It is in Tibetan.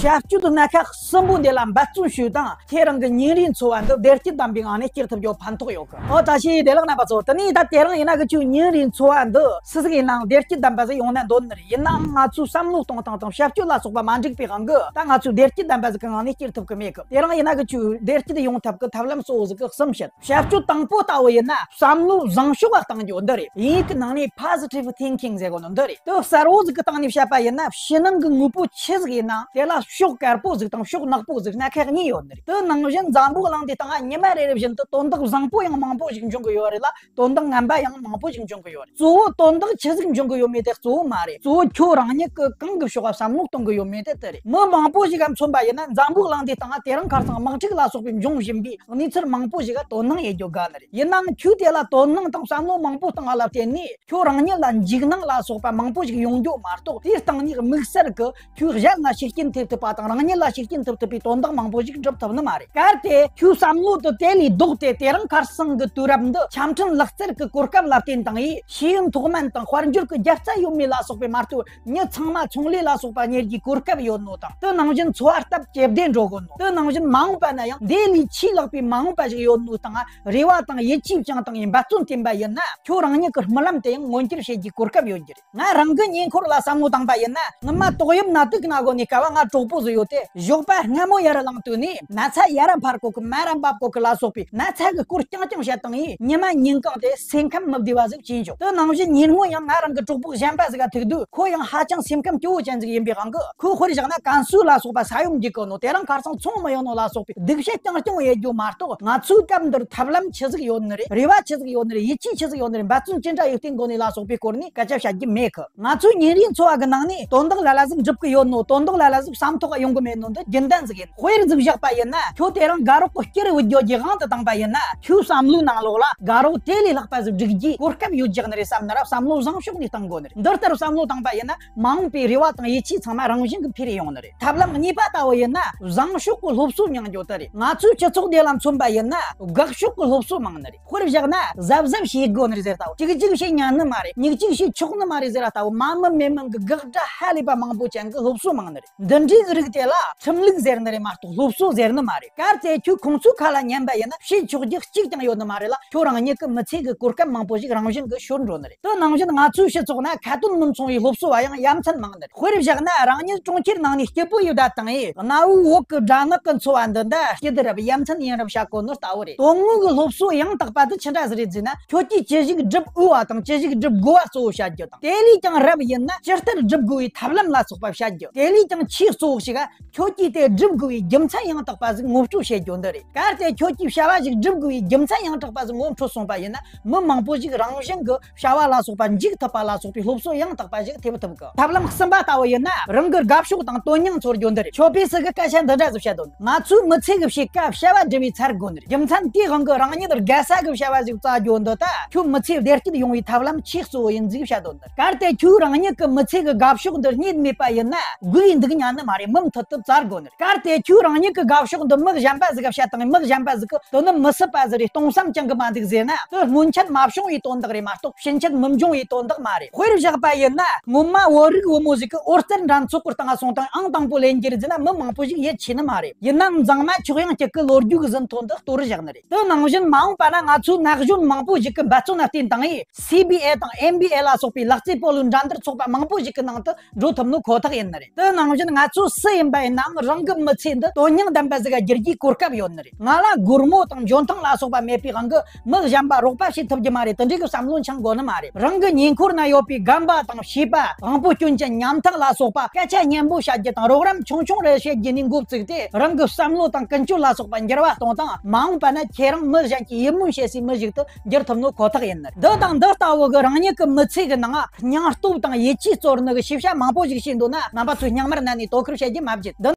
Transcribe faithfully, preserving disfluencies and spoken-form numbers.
བྱ་སྤྱོད་སྣ་ཁ་གསུམ་པོ་འདི་ལ་འབད་བརྩོན་ཞུས་དང་། ཁྱེད་རང་གི་ཉིན་རེའི་འཚོ་བ་འདི་བདེ་སྐྱིད་ལྡན་པའི་ངང་ནས་སྐྱེལ་ཐུབ་རྒྱུ་ཕན་ཐོགས་ཡོད་གི། ཨོ་བཀྲ་ཤིས་བདེ་ལེགས་རྣམ་པ་ཚོ། དེ་ནས་ད་དེ་རིང་ཡིན་ན་གི་ཁྱོད་ཉིན་རེའི་འཚོ་བ་འདི་སུ་ཟིག་ཡིན་ནའང་བདེ་སྐྱིད་ལྡན་པ་ཟིག་ཡོང་ན་འདོད་ནི་རེད། ཡིན་ནའང་ང་ཚོའི་བསམ་བློ་གཏོང་སྟངས་དང་བྱ་སྤྱོད་ལ་སོགས་པ་མ་འགྲིག་པའི་དབང་གིས་ད་ང་ཚོས་བདེ་སྐྱིད་ལྡན་པ་ཟིག་གི་ངང་ནས་སྐྱེལ་ཐུབ་གི་མེད་གི། དེ་རིང་ཡིན་ན་གི་ཁྱོད་བདེ་སྐྱིད་ཡོང་ཐབས་གི་ཐབས་ལམ་གཙོ་བོ་ཟིག་གི་གསུམ་བཤད། བྱ་སྤྱོད་དང་པོ་ལྟ་བུ་ཡིན་ན་བསམ་བློ་བཟང་ཕྱོགས་ལ་གཏང་རྒྱུ་འདི་རེད། དབྱིན་ཡིག་གི་ནང་ནས་positive thinking ཟེར་གོ་ནོ་འདི་རེད། དེ་གསལ་བོ་ཟིག་གི་སྟེང་ནས་བཤད་པ་ཡིན་ན། ཕྱི་ནང་གི་དངོས་པོ་ཆི་ཟིག་ཡིན་ནའང་དེ་ལ་ཕྱོགས་དཀར་པོ་ཟིག་དང་ཕྱོགས་ནག་པོ་ཟིག་སྣ་ཁ་གཉིས་ཡོད་ནི་རེད། དེ་ནང་བཞིན་འཛམ་བུ་གླིང་འདིའི་སྟེང་ང་ཉི་མ་རེ་རེ་བཞིན་དུ་དོན་དག་བཟང་པོ་ཡང་མང་པོ་ཞིག་འབྱུང་གི་ཡོད་རེད་ལ། དོན་དག་ངན་པ་ཡང་མང་པོ་ཞིག་འབྱུང་གི་ཡོད་རེད། གཙོ་བོ་དོན་དག་ཆི་ཟིག་འབྱུང་གི་ཡོད་མེད་དེ་གཙོ་བོ་མ་རེད། གཙོ་བོ་ཁྱོད་རང་ཉིད་ཀྱིས་གང་གི་ཕྱོགས་ལ་བསམ་བློ་གཏོང་གི་ཡོད་མེད་དེ་དེ་རེད། མི་མང་པོ་ཞིག་ག་མཚོན་པ་ཡིན་ན། འཛམ་བུ་གླིང་འདིའི་སྟེང་ང་དེ་རིང་ཁ་སང་དམག་འཁྲུག་ལ་སོགས་པའི་འབྱུང་བཞིན་པའི་གནས་ཚུལ་མང་པོ་ཞིག་ག་དོ་སྣང་ཡེད་རྒྱུ་དགའ་ནི་རེད། ཡིན་ནའང་ཁྱོད་དེ་ལ་དོ་སྣང་དང་བསམ་བློ་མང་པོ་བཏང་བ་ལ་བརྟེན་ནས། ཁྱོད་རང་ཉིད་ལ་འཇིགས་སྣང་ལ་སོགས་པ་མང་པོ་ཞིག་ཡོང་རྒྱུ་མ་གཏོགས། དེའི་སྟེང་ནས་དམིགས་བསལ་གྱི་ཁྱོད་གཞན་ལ་ཤུགས་རྐྱེན་ཐེབས་ཐུབ་པ་དང་། རང་ཉིད་ལ་ཤུགས་རྐྱེན་ཐེབས་ཐུབ་པའི་དོན་དག་མང་པོ་ཞིག་འགྲུབ་ཐུབ་ནི་མ་རེད། གལ་ཏེ་ཁྱོད་བསམ་བློ་དེ་དེ་ལས་ལྡོག་སྟེ། དེ་རིང་ཁ་སང་གི་དུས་རབས་འདི་ཆ་འཕྲིན་ལག་རྩལ་གྱི་གོ་སྐབས་ལ་བརྟེན་བཏང་ཡིས། ཤེས་ཡོན་མཐོ་དམན་དང་དཔལ་འབྱོར་གྱི་རྒྱལ་རྩ་ཡོད་མེད་ལ་སོགས་པའི་མ་གཏོགས། མྱི་ཚང་མ་ཚོང་ལས་ལ་སོགས་པ་གཉེར་རྒྱུའི་གོ་སྐབས་ཡོད་ནོ་དང་། དེ་ནང་བཞིན་འཚོ་བ་སྟབས་ཇེ་བདེ་འགྲོ་གོ་ནོ། དེ་ནང་བཞིན་མ་འོངས་པ་ན་ཡང་དེ་ལས་ཆེས་ལེགས་པའི་མ་འོངས་པ་ཞིག་ཡོད་ནོ་སྟེང་རེ་བ་དང་ཡིད་ཆེས་བཅངས་བཏང་ཡིས་འབད་བརྩོན་བསྟེན་པ་ཡིན་ན། ཁྱོད་རང་ཉིད་ཀྱི་རྨི་ལམ་དེ་ཡང་མངོན་འགྱུར་བྱེད་རྒྱུའི་གོ་སྐབས་ཡོད་རྒྱུ་རེད། ང་རང་གི་ཉེ་འཁོར་ལ་བསམ་བློ་བཏང་པ་ཡིན་ན། སྔོན་མ་ཏོག་དབྱིབས་ནད་དུག་ན་གོ་ནས་སྐབས་ང་གྲོགས་པོ་ཟིག་ཡོད་དེ། ཞོགས་པ་སྔ་མོ་ཡར་ལངས་དུས་ནས་ན་ཚ་ཡར་འཕར་གོ་གི། མར་འབབ་གོ་གི་ལ་སོགས་པའི་ན་ཚ་གི་སྐོར་རྐྱང་རྐྱང་བཤད་བཏང་ཡིས། ཉི་མ་ཉིན་གང་དེ་སེམས་ཁམས་མི་བདེ་བ་ཟིག་བྱིན་བྱུང་། དེ་ནང་བཞིན་ཉིན་མོ་ཡང་ང་རང་གི་གྲོགས་པོ་གཞན་པ་ཟིག་ག་ཐུག་དུས། ཁོ་ཡང་ཧ་ཅང་སེམས་ཁམས་སྐྱོ་བོ་ཅན་ཟིག་ཡིན་པའི་དབང་གིས། ཁོ་དཔེར་བཞག་ན་ཀན་སུའུ་ལ་སོགས་པ་ས་ཡོམ་འགྱིག་གོ་ནོ། དེ་རིང་ཁ་སང་ཚོང་མི་ཡོང་ནོ་ལ་སོགས་པའི་སྡུག་བཤད་རྐྱང་རྐྱང་ཡེད་རྒྱུ་མ་གཏོགས། ང་ཚོའི་སྐབས་འདིར་ཐབས་ལམ་ཆི་ཟིག་ཡོད་ནི་རེད། རེ་བ་ཆི་ཟིག་ཡོད་ནི་རེད། ཡིད་ཆེས་ཆི་ཟིག་ཡོད་ནི་རེད། འབད་བརྩོན་ཅི་འདྲ་ཡོད་བསྟེན་དགོས་ནི་ལ་སོགས་པའི་སྐོར་ནས་སྐད་ཆ་བཤད་རྒྱུ་མེད་གི། ང་ཚོའི་ཉིན་རེའི་འཚོ་བ་གི་ནང་ནས་དོན་དག་ལ་ལ་ཟིག་འགྲུབ་གི་ཡོད་ནོ། དོན་དག་ལ་ལ་ཟིག་བསམ་ཐོག་ག་ཡོང་གི་མེད་ནོ་འདི་རྒྱུན་ལྡན་ཟིག་ཡིན། དཔེར་ཟིག་བཞག་པ་ཡིན་ན། ཁྱོད་དེ་རིང་དགའ་རོགས་གི་སྐྱུར་བུད་རྒྱུ་གི་དབང་དུ་བཏང་པ་ཡིན་ན། ཁྱོའི་བསམ་བློའི་ནང་ལོགས་ལ་དགའ་རོགས་དེ་ལས་ལྷག་པ་ཟིག་སྒྲིག་རྒྱུའི་གོ་སྐབས་ཡོད་རྒྱུ་ནི་རེད་བསམ་ནི་ར། བསམ་བློ་བཟང་ཕྱོགས་ནས་བཏང་དགོས་ནི་རེད། འདི་ལྟར་བསམ་བློ་བཏང་པ་ཡིན་ན། མ་འོངས་པའི་རེ་བ་དང་ཡིད་ཆེས་ཚང་མ་རང་བཞིན་གྱིས་འཕེལ་ཡོང་ནི་རེད། ཐབས་ལམ་གཉིས་པ་ལྟ་བུ་ཡིན་ན། བཟང་ཕྱོགས་ཀྱི་སློབ་གསོ་མྱང་རྒྱུ་དེ་རེད། ང་ཚོའི་སྤྱི་ཚོགས་འདི་ལ་མཚོན་པ་ཡིན་ན། དགག་ཕྱོགས་ཀྱི་སློབ་གསོ་མང་ནི་རེད། དཔེར་བཞག་ན། གཟབ་གཟབ་བྱེད་དགོས་ནི་རེད་ཟེར་ལྟ་བུ། ཅིག་ཅིག་བྱས་ཉན་ནི་མ་རེད། མྱིག་ཅིག་བྱས་ཆོག་ནི་མ་རེད་ཟེར་ལྟ་བུ། མ་མི་མེད་མིན་གྱི་དགག་སྒྲ་ཧ་ལས་པ་མང་པོ་ཅན་གྱི་སློབ་གསོ་མང་ནི་རེད། འདི་འདྲའི་གི་རིགས་དེ་ལ་ཁྲིམས་ལུགས་ཟེར་ནི་རེད་མ་གཏོགས་སློབ་གསོ་ཟེར་ནི་མ་རེད། གལ་ཏེ་ཁྱོས་ཁོང་ཚོའི་ཁ་ལ་ཉན་པ་ཡིན་ན། བྱས་ཆོག་རྒྱུ་གཅིག་ཀྱང་ཡོད་ནི་མ་རེད་ལ། ཁྱོད་རང་ཉིད་ཀྱི་མི་ཚེ་གི་གོ་སྐབས་མང་པོ་ཞིག་རང་བཞིན་གྱིས་ཤོར་འགྲོ་ནི་རེད། དེ་ནང་བཞིན་ང་ཚོའི་སྤྱི་ཚོགས་ན་ཁ་ཏོན་མི་མཚུངས་པའི་སློབ་གསོ་བ་ཡང་ཡ་མཚན་མང་ནི་རེད། དཔེར་བཞག་ན། རང་ཉིད་གྲོང་ཁྱེར་ནང་ནས་སྐྱིད་པོ་ཡོད་ད་བཏང་ཡིས། གནའ་བོའི་བོད་ཀྱི་སྦྲ་ནག་གི་འཚོ་བ་འདི་འདྲ་སྐྱིད་རབས་ཡ་མཚན་ཡིན་རབས་བཤད་གོ་ནོ་ལྟ་བུ་རེད། དོན་དངོས་ཀྱི་སློབ་གསོ་ཡང་དག་པ་དེ་ཅི་འདྲ་ཟིག་རེད་ཟེར་ན། ཁྱོད་ཀྱིས་ཅི་ཞིག་སྒྲུབ་འོས་པ་དང་ཅི་ཞིག་སྒྲུབ་དགོས་པ་གཙོ་བོ་བཤད་རྒྱུ་དང་། དེ་ལས་ཀྱང་རབ་ཡིན་ན་ཇི་ལྟར་སྒྲུབ་དགོས་པའི་ཐབས་ལམ་ལ་སོགས་པ་བཤད་རྒྱུ། དེ་ལས་ཀྱང་ཆེས་གཙོ་བོ་ཞིག་ག་ཁྱོད་ཀྱིས་དེ་སྒྲུབ་དགོས་པའི་རྒྱུ་མཚན་ཡང་དག་པ་ཟིག་ངོ་སྤྲོད་བྱེད་རྒྱུ་འདི་རེད། གལ་ཏེ་ཁྱོད་ཀྱིས་བྱ་བ་ཞིག་སྒྲུབ་དགོས་པའི་རྒྱུ་མཚན་ཡང་དག་པ་ཟིག་ངོ་འཕྲོད་སོང་པ་ཡིན་ན། མི་མང་པོ་ཞིག་རང་བཞིན་གྱི་བྱ་བ་ལ་སོགས་པ་འཇུག་ཐུབ་པ་ལ་སོགས་པའི་སློབ་གསོ་ཡང་དག་པ་ཞིག་ཐེབས་ཐུབ་གི། ཐབས་ལམ་གསུམ་པ་ལྟ་བུ་ཡིན་ན། རང་གི་དགའ་ཕྱོགས་དང་དོན་སྙིང་འཚོལ་རྒྱུ་འདི་རེད། ཆོས་པས་སུ་གི་སྐད་ཆ་འདི་འདྲ་ཟིག་བཤད་དོན། ང་ཚོའི་མི་ཚེ་གི་ཕྱེད་ཀ་བྱ་བ་སྒྲུབ་པའི་ཚར་དགོས་ནི་རེད། རྒྱུ་མཚན་དེའི་དབང་གིས་རང་ཉིད་དགའ་ས་གི་བྱ་བ་ཞིག་བཙལ་རྒྱུ་འདི་ད་ཁྱོད་མི་ཚེ་བདེ་སྐྱིད་ཡོང་བའི་ཐབས་ལམ་ཆེས་གཙོ་བོ་ཡིན་ཟིག་བཤད་དོན་འདི། གལ་ཏེ་ཁྱོད་རང་ཉིད་ཀྱི་མི་ཚེ་གི་དགའ་ཕྱོགས་འདི་རྙེད་མེད་པ་ཡིན་ན། སྒུག་ཡིན་འདུག་ཉན་ནི་མ་རེད། མུ་མཐུད་དུ་བཙལ་དགོས་ནི་རེད། གལ་ཏེ་ཁྱོད་རང་ཉིད་ཀྱི་དགའ་ཕྱོགས་འདི་མི་གཞན་པ་ཟིག་ག་བཤད་དང་། མི་གཞན་པ་ཟིག་གིས་དེ་ནི་མི་སྲིད་པ་ཟིག་རེད། སྟོང་བསམ་ཅང་གི་མ་འདུག་ཟེར་ན། དེ་སྔོན་ཆད་མ་བྱུང་བའི་དོན་དག་རེད་མ་གཏོགས་ཕྱིན་ཆད་མི་འབྱུང་བའི་དོན་དག་མ་རེད། དཔེར་བཞག་པ་ཡིན་ན། སྔོན་མ་བོད་རིགས་བུ་མོ་ཟིག་གིས་ཨོ་རྩལ་འགྲན་ཚོགས་ཀྱི་སྟེང་སོང་དང་། ཨང་དང་པོ་ལེན་རྒྱུ་རེད་ཟེར་ན། མི་མང་པོ་ཞིག་ཡིད་ཆེས་ནི་མ་རེད། ཡིན་ནའང་མཛངས་མ་མཆོག་དབྱངས་སྐྱིད་ཀྱིས་ལོ་རྒྱུས་ཀྱི་ཟིན་ཐོ་འདི་གཏོར་བཞག་ནི་རེད། དེ་ནང་བཞིན་མ་འོངས་པ་ན་ང་ཚོའི་ན་གཞོན་མང་པོ་ཞིག་གིས་འབད་བརྩོན་ལ་བརྟེན་བཏང་ཡིས། སི་བི་ཨེ་དང་ཨེམ་བི་ཨེ་ལ་སོགས་པའི་ལག་རྩེད་སྤོ་ལོའི་འགྲན་བསྡུར་ཚོགས་པ་མང་པོ་ཞིག་གི་ནང་དུ་འགྲོ་ཐུབ་ནོ་ཁོ་ཐག་ཡིན་ནི་རེད། དེ་ནང་བཞིན་ང་ཚོ་སུ་ཡིན་པ་ཡིན་ནའང་རང་གི་མི་ཚེ་འདི་དོན་སྙིང་ལྡན་པ་ཟིག་ག་བསྒྱུར་རྒྱུའི་གོ་སྐབས་ཡོད་ནི་རེད། ང་ལ་སྒོར་མོ་དང་འཇོན་ཐང་ལ་སོགས་པ་མེད་པའི་དབང་གིས་མི་གཞན་པ་རོགས་པ་བྱེད་ཐུབ་རྒྱུ་མ་རེད། དེ་འདྲའི་གི་བསམ་བློ་འཆང་དགོས་ནི་མ་རེད། རང་གི་ཉེ་འཁོར་ན་ཡོད་པའི་རྒན་པ་དང་བྱིས་པ། དབང་པོ་སྐྱོན་ཅན་ཉམ་ཐག་ལ་སོགས་པ་སྐད་ཆ་སྙན་པོ་བཤད་རྒྱུ་དང་། རོགས་རམ་ཆུང་ཆུང་རེ་བྱེད་རྒྱུ་ནས་འགོ་བཙུགས་ཏེ། རང་གི་བསམ་བློ་དང་ཀུན་སྤྱོད་ལ་སོགས་པ་འགྱུར་བ་གཏོང་དང་། མ་འོངས་པ་ན་ཁྱེད་རང་མི་གཞན་གྱི་ཡིད་སྨོན་བྱེད་སའི་མི་ཞིག་ཏུ་འགྱུར་ཐུབ་ནོ་ཁོ་ཐག་ཡིན། འདི་དང་འདི་ལྟ་བུ་གི་རང་ཉིད་ཀྱི་མི་ཚེ་གི་ནང་སྙིང་སྟོབས་དང་ཡིད་ཆེས་སྩོལ་ནི་གི་ཤེས་བྱ་མང་པོ་ཞིག་བྱས་འདུག་ན། རྣམ་པ་ཚོས་སྙིང་དམར་ནང་ནས་དོ་ཁུར་བྱེད་རྒྱུ་མ་བརྗེད། འདི།